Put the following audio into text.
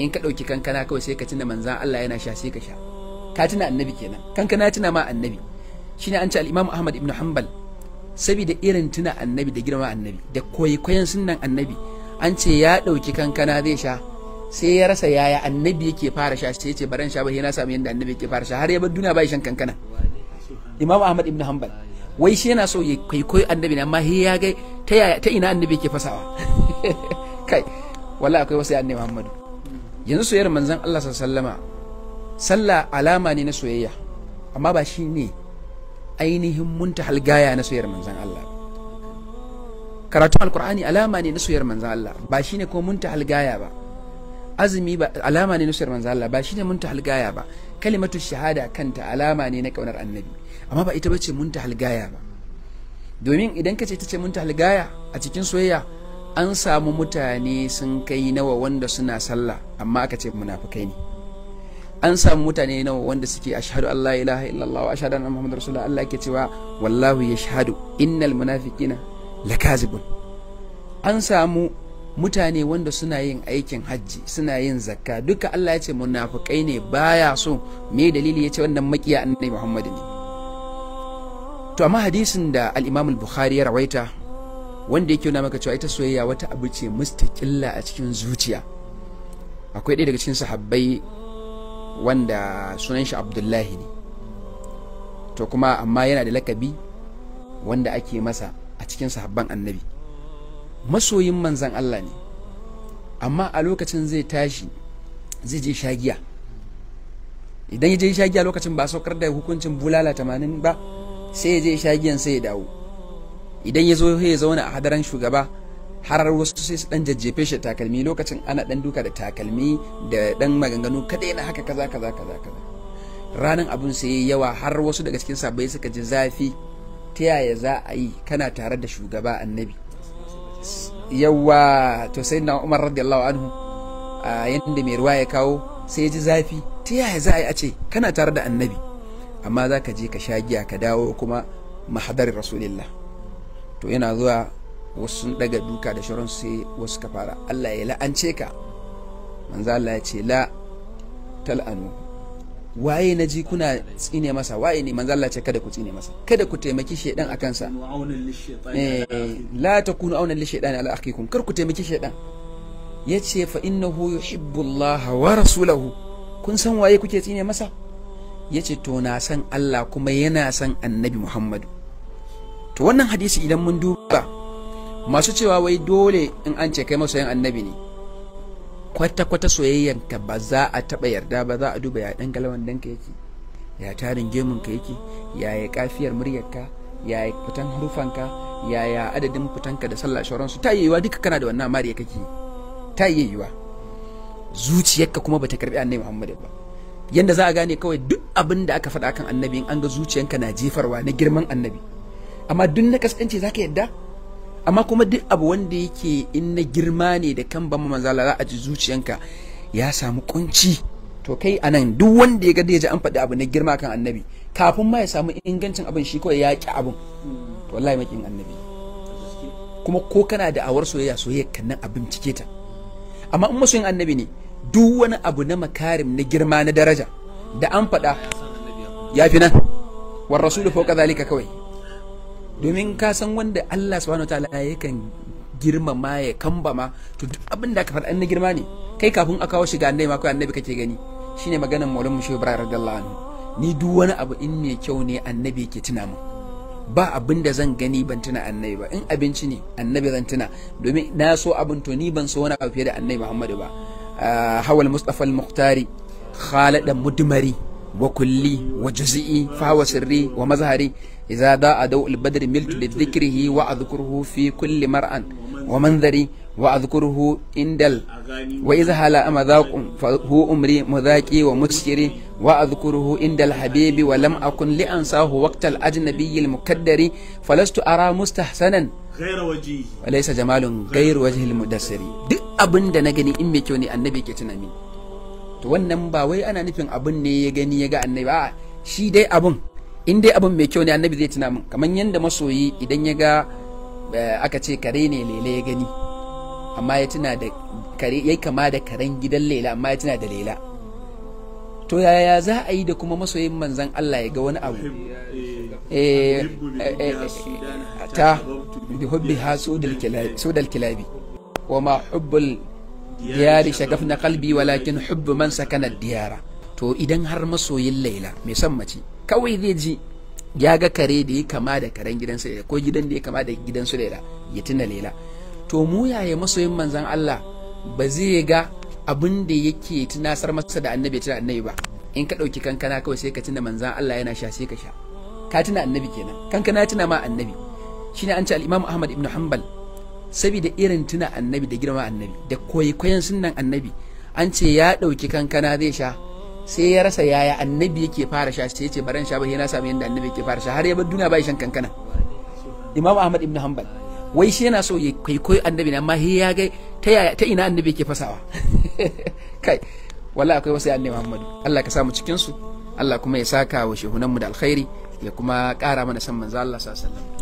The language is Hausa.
In ka ɗauki kankana kawai sai ka tuna manzan Allah yana sha, sai ka sha, ka tuna annabi kenan. Kankana tuna ma annabi. Shine an ce al-Imam Ahmad ibn Hanbal, saboda irin tuna annabi da girma annabi da kwaikwayon sunnan annabi, an ce ya ɗauki kankana zai sha, sai ya rasa yaya annabi yake fara sha, sai ya ce baran sha ba sai na samu yadda annabi yake fara sha. Har ya bar duniya bai shan kankana. Imam Ahmad ibn Hanbal wai shi yana so ya kwaikwayo annabi ne, amma sai ya ga ta yaya, ta ina annabi yake fasawa. Kai, wallahi akwai wasu annabi Muhammadu. Yanzu soyayyar manzon Allah sallallahu alaihi wasallama, sallah alama ne na soyayya, amma ba shi ne ainihin muntahal gaya na soyayyar manzon Allah. Karatun alkur'ani alama ne na soyayyar manzon Allah, ba shi ne ko muntahal gaya ba. Azumi ba alama ne na soyayyar manzon Allah, ba shi ne muntahal gaya ba. Kalimatu shahada kanta alama ne na kaunar annabi, amma ba ita bace muntahal gaya ba. Domin idan ka ce ita ce muntahal gaya a cikin soyayya, an samu mutane sun kai nawa wanda suna sallah amma aka ce munafukai ne. An samu mutane nawa wanda suke ashhadu an la ilaha illallah wa ashhadu anna muhammadar rasulullah, Allah yake cewa wallahu yashhadu innal munafiqina lakazibun. An samu mutane wanda suna yin aikin hajji, suna yin zakka, duka Allah ya ce munafukai ne, baya so. Me dalili? Ya ce wannan makiya annabi Muhammad ne. To amma hadisin da al-Imam al-Bukhari ya rawaita, wanda yake nuna maka cewa ita soyayya wata abu ce mustaqilla a cikin zuciya, akwai ɗaya daga cikin sahabbai wanda sunan shi Abdullahi ne, to kuma amma yana da lakabi wanda ake masa a cikin sahabban annabi. Masoyin manzan Allah ne, amma a lokacin zai tashi zai je shagiya. Idan ya je shagiya, lokacin ba saukar da hukuncin bulala 80 ba, sai ya je shagiyan sai ya dawo. Idan ya zo ya zauna a hadaran shugaba, har wasu sai su dan jajjefe shi takalmi. Lokacin ana dan duka da takalmi da dan maganganu kada yana haka kaza kaza kaza kaza. Ranan abun sai yawa, har wasu daga cikin sabai suka ji zafi. Ta yaya za a yi kana tare da shugaba annabi? Yawa, to sai na Umar radiyallahu anhu, yanda mai ruwa ya kawo, sai ya ji zafi. Ta yaya za a yi a ce kana tare da annabi amma za ka je ka sha giya ka dawo kuma mahadarin rasulillah? To yana zuwa, wasu sun daga duka da shirin, sai wasu ka fara Allah ya la'ance ka. Manzo Allah ya ce la tal'anu, waye na ji kuna tsine masa, waye ne? Manzo Allah ce kada ku tsine masa, kada ku taimaki shedan a kansa. La takunu aunan lishaytan ala akhikum, kar ku taimaki shedan. Yace fa innahu yuhibbu Allah wa rasulahu. Kun san waye kuke tsine masa? Yace to na san Allah kuma yana san annabi Muhammadu. To wannan hadisi idan mun duba, masu cewa wai dole in an ce kai masoyan annabi ne, kwata-kwata soyayyanka ba za a taɓa yarda ba. Za a duba ya ɗan galawan danka yake, ya tarin gemunka yake, ya ya kafiyar muryarka, ya ya fitan harufanka, ya ya adadin fitanka da sallah shauransu. Ta yiwuwa duka kana da wannan mariya kake, ta yiwuwa zuciyarka kuma bata karbi annabi Muhammad ba. Yanda za a gane kawai, duk abin da aka faɗa kan annabi, in an ga zuciyanka na jefarwa na girman annabi, amma duk na kaskanci zaka yadda. Amma kuma duk abu wanda yake in na girma ne da kan ban manzala, za a ji zuciyanka ya samu kunci. To kai anan duk wanda ya ga da ya ji an faɗi abu na girma kan annabi, kafin ma ya samu ingancin abin shi kawai ya ƙi abin, to wallahi makin annabi. Kuma ko kana da awar soyayya, soyayya kan nan abin cike ta. Amma in masoyin annabi ne, duk wani abu na makarim, na girma, na daraja da an faɗa, ya fi nan war rasulu fawqa zalika kawai. Domin ka san wanda Allah subhanahu wataala yakan girmama ya kambama, to duk abin da aka faɗa na girma ne, kai kafin a kawo shiga annabi ma kawai annabi kake gani. Shine maganar Maulana Mushe Ibrahim radiyallahu anhu: ni duk wani abu in mai kyau ne, annabi yake tuna min. Ba abin da zan gani ban tuna annabi ba. In abinci ne, annabi zan tuna, domin na so abin. To ni ban so wani abu fiye da annabi Muhammadu ba. Hawal Mustafa al-Muhtari khalada mudmari wa kulli wa juz'i fa huwa sirri wa mazhari, idza da'a daw al-badr miltu li dhikrihi wa adhkuruhu fi kulli mar'an wa manzari wa adhkuruhu indal wa idza hala amadhaqum fa huwa umri mudhaqi wa muskiri wa adhkuruhu indal habibi wa lam akun li ansahu waqta al-ajnabi al-mukaddari, falastu ara mustahsanan ghayra wajhihi wa laysa jamalun ghayru wajhi al-mudassiri. Duk abin da na gani in mai kyau ne, annabi ke tuna mini. To wannan ba wai ana nufin abin ne ya gani ya ga annabi ba, shi dai abin in dai abin mai kyau ne, annabi zai tuna min. Kamar yanda masoyi idan ya ga aka ce kare ne lele ya gani, Amma ya tuna da kare yayi kama da karen gidan Laila, amma ya tuna da Laila. To yaya za a yi da kuma masoyin manzan Allah ya ga wani abu ta bi hubbiha sudal kilabi wa ma hubbul diyari shagafna qalbi walakin hubbu man sakana diyara. To idan har masoyin Laila mai son mace kawai zai ji ya ga kare da ya kama da karen gidan su Laila ko gidan da ya kama da gidan su Laila ya tuna Laila, to mu yaya masoyin manzan Allah ba zai ga abin da yake tunasar masa da annabi ya tuna annabi ba? In ka ɗauki kankana kawai sai ka tuna manzan Allah yana sha sai ka sha, ka tuna annabi kenan. Kankana ya tuna ma annabi. Shine an ce al-Imam Ahmad ibn Hanbal saboda irin tuna annabi da girma annabi da kwaikwayon sunnan annabi, an ce ya ɗauki kankana zai sha sai ya rasa yaya annabi yake fara sha, sai ya ce baran sha ba sai na samu yanda annabi yake fara sha, har ya bar duniya bai shan kankana. Imam Ahmad ibn Hanbal wai shi yana so ya kwaikwayo annabi ne, amma sai ya ga ta yaya ta ina annabi yake fasawa. Kai wallahi akwai wasu annabi Muhammadu, Allah ka samu cikin su, Allah kuma ya saka wa shehunan mu da alkhairi ya kuma ƙara mana san manzo Allah sallallahu alaihi wasallam.